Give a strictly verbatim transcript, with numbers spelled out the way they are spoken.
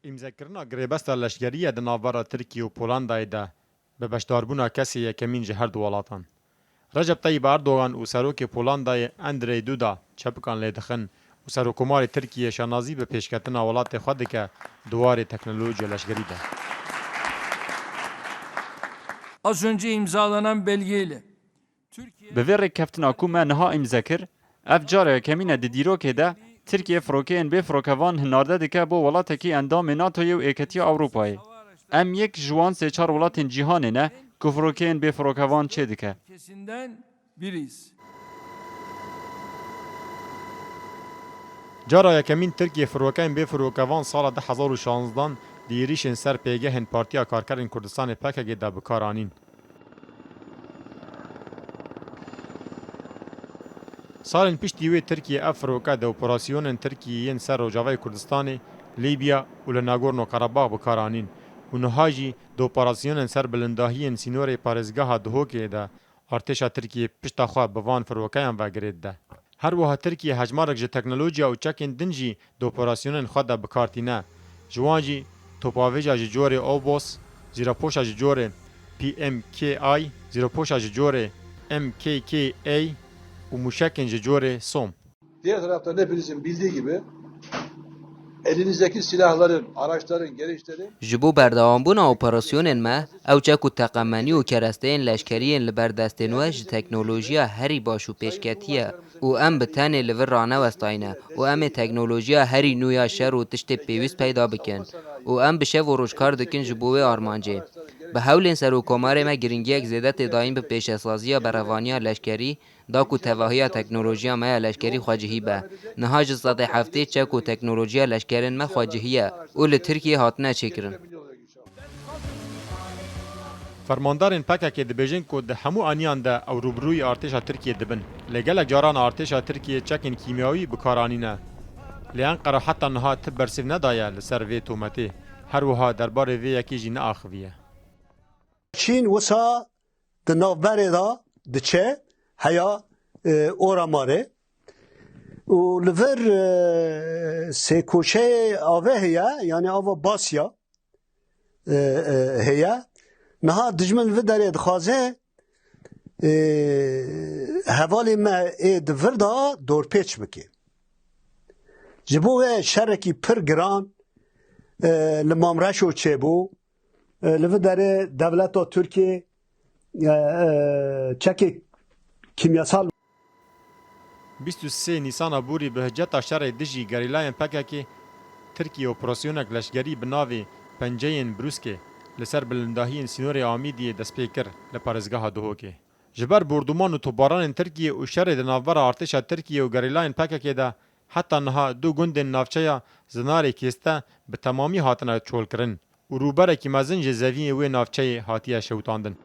Îmzekirina girêbesta leşkerî ye di navbera Tirkiye û Polandayê de bi beşdarbûna kesê yekemîn ji her du welatan. Recep Tayyip Erdogan û Serokê Polandayê Andrzej Duda çepikan lê dixin û Serokkomarê Tirkiyê şanazî bi pêşketina welatê xwe dike di warê teknolojiya leşkerî de. Az önce imzalanan belgeyle Bi vê rêkeftina ku me niha îmze kir, ev cara yekemîn e di dîrokê de Tirkiye firokeyên bê firokevan hinarde dike bo welatekî endamê NATOyê û Êketiya Ewropayê. Em yek ji wan sê çar welatên cîhanê ne ku firokeyên bê firokevan çêdike. Cara yekemîn Tirkiye firokeyên bê firokevan sala du hezar û şanzdan di êrîşên ser pêgehên Partiya Karkerên Kurdistanê P K K de bi kar anîn. Salên piştî wê Tirkiye ev firoke di operasyonên Tirkiyê yên ser Rojavayê Kurdistanê, Lîbya û li Nagorno Karabağ bi kar anîn û niha jî di operasyonên ser bilindahiyên sînorê parêzgeha Duhokê de artêşa Tirkiyê pişta xwe bi van firokeyan ve girê dide. Her wiha Tirkiye hejmarek ji teknolojiya û çekên din jî di operasyonên xwe de bi kar tîne. Ji wan jî topavêja ji corê Obos, zîrepoşa ji corê P M K I, zîrepoşa ji corê M K K A û mûşekên ji corê SOM. Diğer taraftan hepinizin bildiği gibi elinizdeki silahların, araçların, gereçlerin Ji bo berdewambûna operasyonên me, ew çek û teqemenî û keresteyên leşkerî yên li ber destên we ji teknolojiya herî baş û pêşketî ye û em bi tenê li vir ranewestayne û em ê teknolojiya herî nû ya şer û tiştê pêwîst peyda bikin û em bi şev û roj kar dikin ji bo wê armancê. Bi hewlên Serokkomarê me giringiyek zêde tê dayîn bi pêşesaziya berevaniya leşkerî, da ku tevahiya teknolojiya me ya leşkerî xwecihî be. Niha ji sedê heftê çek û teknolojiya leşkerên me xwecihî ye û li Tirkiyê hatine çêkirin. Fermandarên P K K dibêjin ku di hemû aniyan de ew rûbirûyî artêşa Tirkiyê dibin. Lê gelek caran artêşa Tirkiyê çekên kîmyawî bi kar anîne. Lê Enqera heta niha ti bersîv nedaye li ser vê tometê. Her wiha derbarê vê yekê jî neaxiviye. Çîn wisa di navberê de diçe, heya, e, Oramarê. Û li vir, e, sêkoşeyê avê heye, yanî ava Basya, e, e, heye. Niha dijmin li vir derê dixwaze, e, hevalê me ê di vir de dorpêç bike. Ji bo wê şerekî pir giran, e, li Mamreşo çêbû. E, li vir derê dewleta Tirkiyê, e, e, çekê kîmyasal. Bîst û sê Nîsana borî bi hiceta şerê dijî gerîlayên P K K, Tirkiye operasyonek leşkerî bi navê Penceyên Brûskê li ser bilindahiyên sînorê Amîdiyê dest pê kir li parêzgeha Duhokê. Ji ber bordûman û topbaranên Tirkiyê û şerê di navbera artêşa Tirkiyê û gerîlayên P K K de, heta niha du gundên navçeya Zinarê Kêste bi temamî hatine çolkirin û rûberekî mezin ji zeviyê wê navçeyê hatiye şewitandin.